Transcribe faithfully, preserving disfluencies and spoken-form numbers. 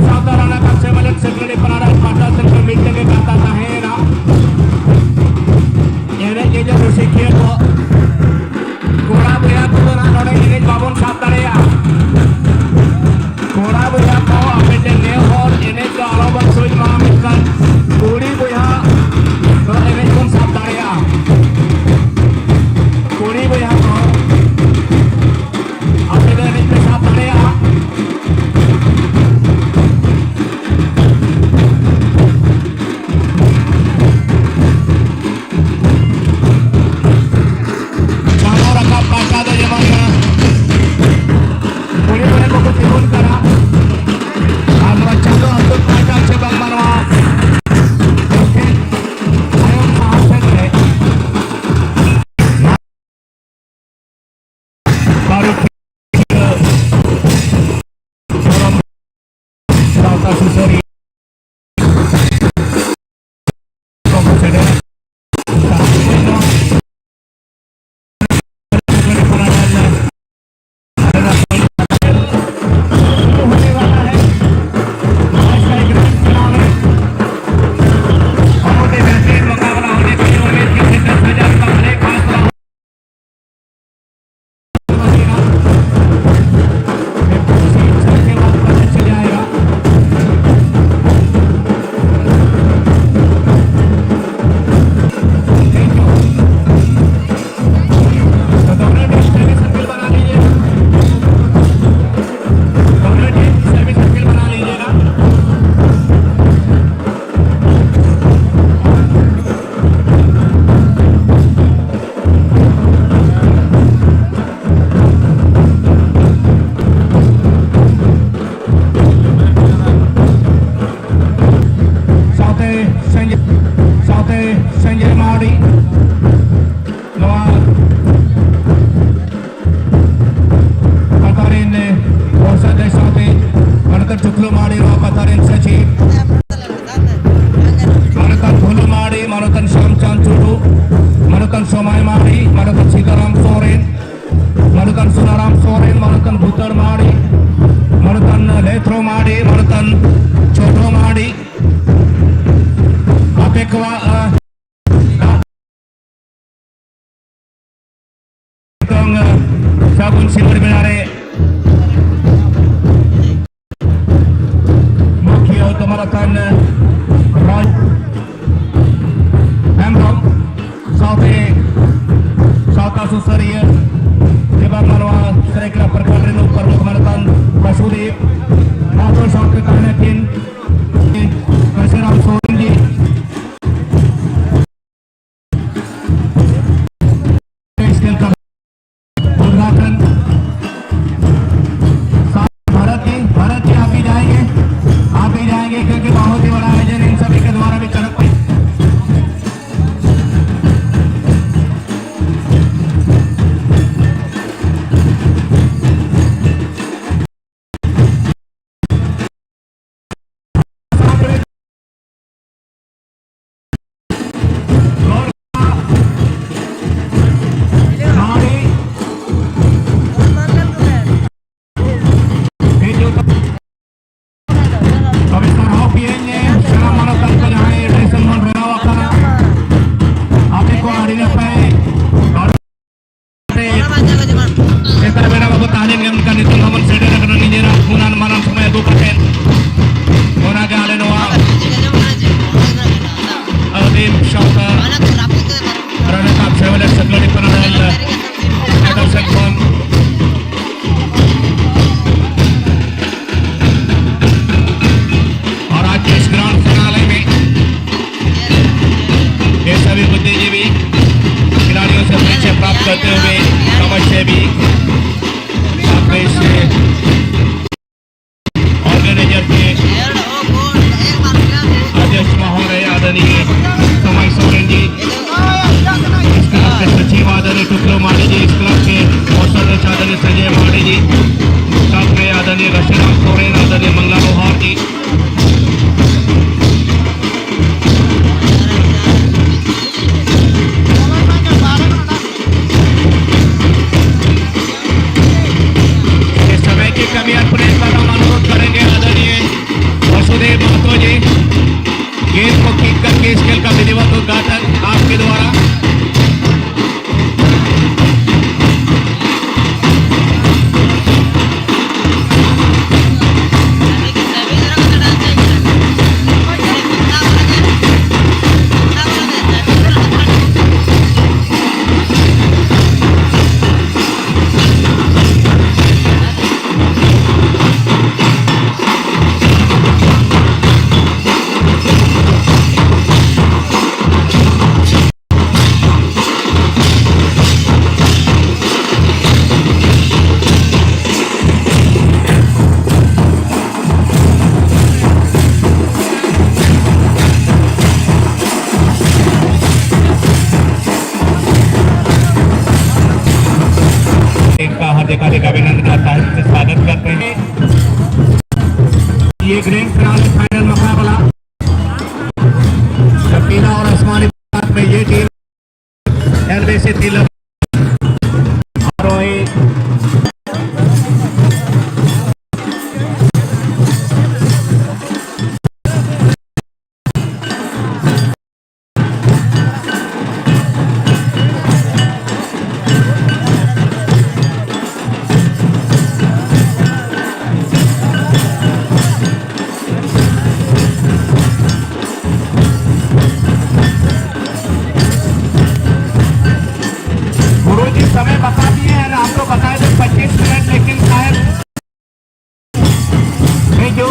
ᱥᱟᱶᱛᱟ ᱨᱟᱱᱟ ᱠᱟᱪᱷᱮ ᱢᱟᱞᱮ ᱥᱮᱠᱨᱮᱴᱟᱨᱤ ᱯᱟᱱᱟᱨᱟ ᱯᱟᱦᱴᱟ ᱥᱮᱱ ᱠᱷᱚᱱ ᱢᱤᱫᱴᱟᱝ ᱜᱮ ᱠᱟᱛᱷᱟ ᱛᱟᱦᱮᱸᱭᱮᱱᱟ, ᱮᱱᱮᱡ ᱧᱮᱧᱮᱞ ᱨᱩᱥᱤᱠᱤᱭᱟᱹ ᱠᱚ, ᱠᱚᱲᱟ ᱵᱚᱭᱦᱟ ᱠᱚᱫᱚ ᱱᱟᱦᱟᱜ ᱱᱚᱰᱮ ᱮᱱᱮᱡ ᱵᱟᱵᱚᱱ ᱥᱟᱵ ᱫᱟᱲᱮᱭᱟᱜᱼᱟ᱾ ᱠᱚᱲᱟ ᱵᱚᱭᱦᱟ ᱠᱚ ᱟᱯᱮ ᱴᱷᱮᱱ ᱱᱮᱦᱚᱨ, ᱮᱱᱮᱡ ᱫᱚ ᱟᱞᱚ ᱵᱚᱱ ᱥᱳᱡᱽ ᱢᱟ, ᱢᱮᱱᱠᱷᱟᱱ ᱠᱩᱲᱤ ᱵᱚᱭᱦᱟ ᱫᱚ ᱮᱱᱮᱡ ᱵᱚᱱ ᱥᱟᱵ ᱫᱟᱲᱮᱭᱟᱜᱼᱟ᱾ ᱠᱩᱲᱤ ᱵᱚᱭᱦᱟ ᱠᱚ ᱟᱯᱮ ᱫᱚ ᱮᱱᱮᱡ ᱯᱮ ᱥᱟᱵ ᱫᱟᱲᱮᱭᱟᱜᱼᱟ᱾ ᱪᱟᱸᱫᱚ ᱨᱟᱠᱟᱵ ᱯᱟᱦᱴᱟ ᱫᱚ ᱡᱮᱢᱚᱱ ᱠᱩᱲᱤ ᱠᱚᱲᱟ ᱠᱚᱠᱚ ᱛᱤᱸᱜᱩᱱ ᱠᱟᱱᱟ᱾ ᱟᱨ ᱱᱚᱣᱟ ᱪᱟᱸᱫᱚ ᱦᱟᱹᱥᱩᱨ ᱯᱟᱦᱴᱟ ᱪᱮ ᱵᱟᱝᱢᱟ ᱱᱚᱣᱟ ᱫᱚᱠᱷᱤᱱ ᱛᱟᱭᱚᱢ ᱥᱟᱦᱟ ᱥᱮᱫ ᱨᱮ ᱵᱟᱨᱚ ᱥᱟᱶᱛᱟ ᱥᱩᱥᱟᱹᱨᱤᱭᱟᱹ ᱠᱚ ᱥᱮᱴᱮᱨ ᱥᱤᱸᱜᱟᱹᱲ ᱵᱮᱲᱟ ᱨᱮ ᱢᱩᱠᱷᱤᱭᱟᱹ ᱛᱟᱢᱟᱞ ᱟᱠᱟᱱ ᱨᱟᱡᱽ ᱦᱮᱢᱵᱨᱚᱢ ᱥᱟᱶᱛᱮ ᱥᱟᱶᱛᱟ ᱥᱩᱥᱟᱹᱨᱤᱭᱟᱹ ᱡᱮ ᱵᱟᱝᱢᱟ ᱱᱚᱣᱟ ᱥᱟᱹᱨᱟᱹᱭᱠᱮᱞᱟ ᱯᱨᱚᱠᱷᱚᱸᱰ ᱨᱮᱱ ᱩᱯ ᱯᱟᱨᱜᱚᱱᱟ ᱠᱟᱱ ᱵᱟᱥᱩᱫᱮᱵ ᱢᱟᱦᱟᱛᱚ ᱥᱟᱶᱛᱮ ᱛᱟᱦᱮᱱᱟᱠᱤᱱ ᱠᱟᱹᱥᱤᱨᱟᱢ ᱥᱚᱨᱮᱱ ᱡᱤ। उद्घाटन। भारत जी, भारत जी, आप भी जाएंगे, आप भी जाएंगे, क्योंकि बहुत ही बड़ा फाइनल मुकाबला, जब पीला और आसमानी पार्क में ये टीम एलबीसी तिलक और वही गुरु जी समय बता दिए हैं ना, हम तो बताए थे पच्चीस मिनट, लेकिन शायद नहीं जो